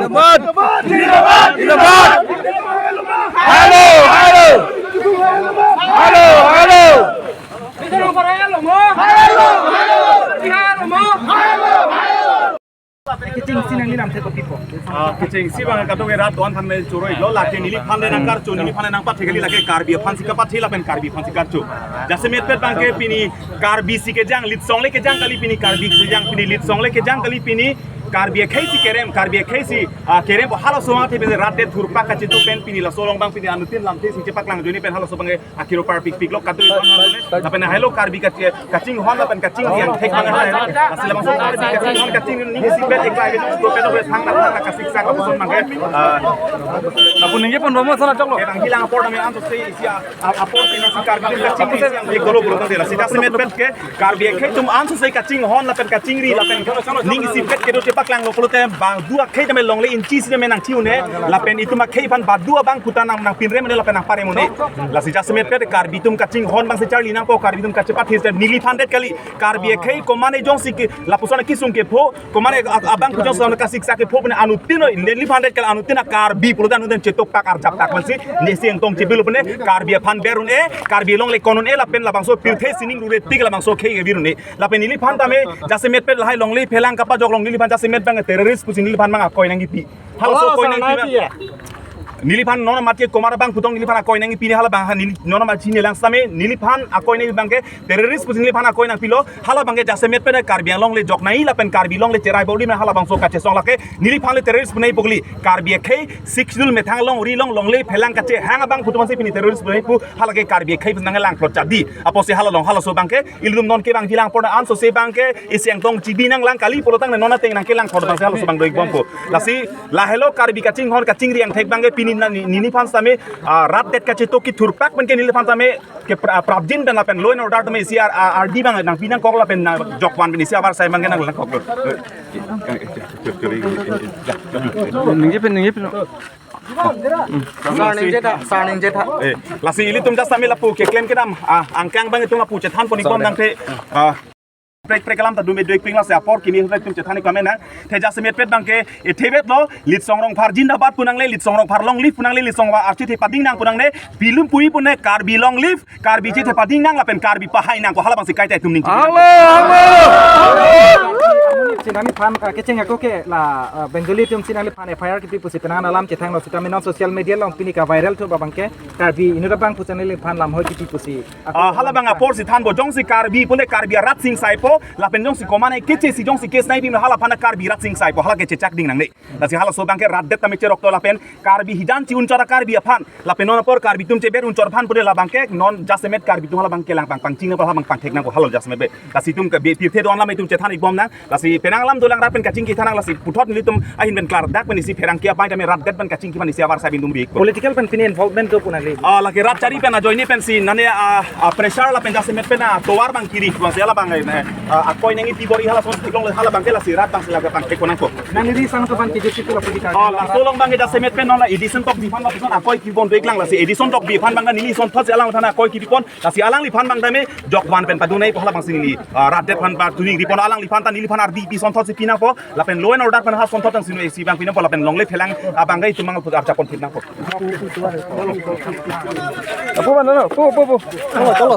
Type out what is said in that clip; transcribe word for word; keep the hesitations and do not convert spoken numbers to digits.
Zindabad! Zindabad! Zindabad! Halo, halo! Halo, halo! Kechengsi nangli namthe kopi po? Ah, kechengsi abang kadokave rat do-an aphan me choro-iklo, lake neliphan le nangkarcho, neliphan le nangpathe kali, lake Karbi aphansi kapathe lapen Karbi aphansi karcho. Jasemetpet abangke pini Karbi si kejang, litsong le kejang kali pini, Karbi kejang pini, litsong le kejang kali pini, Karbi akhei si kerem, Karbi akhei si, ah, kerem pu halaso athe pini rat det thurpak kachetu pen pini laso along abang pini anuttin lamthe si chepaklang ajoine pen halaso abangke akiro parpikpiklo katu. Lapen helo Karbi kache-, kachinghon lapen kachingri angthek abang hai. Lasi labangso Karbi kachinghon kachingri ning isipet eklai ke to pen pen thang thang kasiksak apuson abangke, ah, lapu ningje pon romo sana choklo. Bang hilang apor tame ansose isi a-, a-, apor pini si Karbi kachingri si angthek dolo pulo tangte, lasi jasemetpet ke Karbi akhei atum ansose kachinghon lapen kachingri lapen ning isipet kedo chepaklanglo pulote badu akhei tame longle inchi si tame nangthi un-e, lapen itum akhei aphan badu abang kuta nang, nangpinrem un-e lapen nangparem un-e. Lasi jasemetpet Karbi atum kachinghon abangsi charli nangpo, Karbi atum kachepathe neliphan det kali. Karbi akhei komane jongsi ke lapuson kesung kepho, komane a-, abang kujong son kasiksak kepho pene anuttin neliphan det kali, anuttin a-Karbi pulote anuttin chetoktak arjaptak mansi nesi engtong chebilo pene Karbi aphan ber un-e, Karbi along le kon un-e lapen labangso pirthe sining rure tik labangso akhei kevir un-e. Lapen neliphan tame jasemetpet lahai longle phelang kapajok along neliphan jasemet abang terrorist pusi neliphan abang akoi nangkipi. Halaso akoi nangkipi abang neliphan non amat ke komar abang putong neliphan akoi nangkipi ne hala abang ha neli non amat chini lang same neliphan akoi nangkipi abangke terrorist pusi neliphan akoi nangpilo, hala abangke jasemetpet Karbi Anglong le jok nai lapen Karbi along le cherai boli me halabangso kachesong lake neliphan le terrorist pu nangpo kali. Karbi akhei Sixth Schedule methang along ri along longle phelang kachehang abang putu mansi pini terrorist pu nangpo, halake Karbi akhei pen nanglang plot chadi. Apotsi hala along halaso abangke ilitum non kevang jilang apor ansose abangke isi engtong chibi nanglang kali pulo tangte non ateng nangkelang apor abangsi halaso abang do-ikbompo. Lasi lahelo Karbi kachinghon kachingri angthek abangke pini na ni, neliphan same, ah, rat det kachetu kethurpak penke neliphan same ke pra-, prapjin pen lapen law and order tame isi ar, ar, ardi abang nangpi nangkok lapen nang jokvan pen isi avarsai abangke nanglangkoklo. Ningje pen, ningje pen. Sar ningje tha, sar ningje tha. Eh, lasi ilitum jasemet lapu keklem kedam, ah, angkang abang itum lapu chethan pon-ikbom nangthe, ah, prek prek alam ta dum edoi ping lasi apor kimi itum chethan-ik pame nang. The jasemetpet abangke ethebetlo, Litsong Rongphar zindabad pu nangne, Litsong Rongphar long live pu nangne, Litsong Rongphar archithe pading nang pu nangne, pilum pui pu ne Karbi long live, Karbi chethe pading nang lapen Karbi pahai nang ko halabangsi kaita itum ning. Halo, halo. Amonit si nangliphan, ah, kecheng ako ke la, ah, Bengali atum si nangliphan F I R kipi pusi penang alam chethanglo sitame non social media along pini kaviral thu abangke Karbi inut abang pusi nangliphan lamhoi kipi pusi. Ah, hala abang apor si thanpo jongsi Karbi pule Karbi arat sing saipo lapen jongsi komane keche si jongsi case nangpi me halaphan Karbi rat sing saipo hala kechechak ding nangne. Lasi halaso abangke rat det tame cherokto lapen Karbi hijan chi-un chora Karbi aphan. Lapen non apor Karbi atum cheber un chor aphan pule labangke non jasemet Karbi atum halabangke lang pang pangching nangpo halabang pangthek nangpo halo jasemet be. Lasi itum ke bi pirthe do-an lam itum chethan-ikbom nang. Lasi penang alam dolang rat pen kachingki than nang lasi puthot nelitum ahin pen klardak pen isi pherangke apai tame rat det pen kachingki aphan isi avarsai pen itum bi-ikpo. Political pen pini involvement do pu nangli. Ah, lake rat chari pen ajoine pensi nane, ah, ah, pressure lapen jasemet pen, ah, tovar abang kiri abangsi halabang, eh, ah, akoi nangkipi bor-i halason theklong halabangke lasi rat abangsi lake pangthek nangpo. Nangli ri sang to ban kiji situ lapu dikar. Oh, laso along abangke jasemet pen non la Edison Tokbi aphan lapuson akoi kipon do-iklang lasi Edison Tokbi aphan abang neli sonthotsi alang aphan akoi kipipon lasi alangliphan abang tame jokvan pen padu nangpo halabangsi neli, ah, rat det aphan pathu-ik ripon alangliphan ta neliphan ardi pi sonthotsi pi nangpo lapen law and order aphan ha sonthot tangsi nu isi abang pi nangpo lapen longle phelang abangke itum abang arjap ponphit nangpo. Apo mana no? Po, po, po. Tolo, tolo.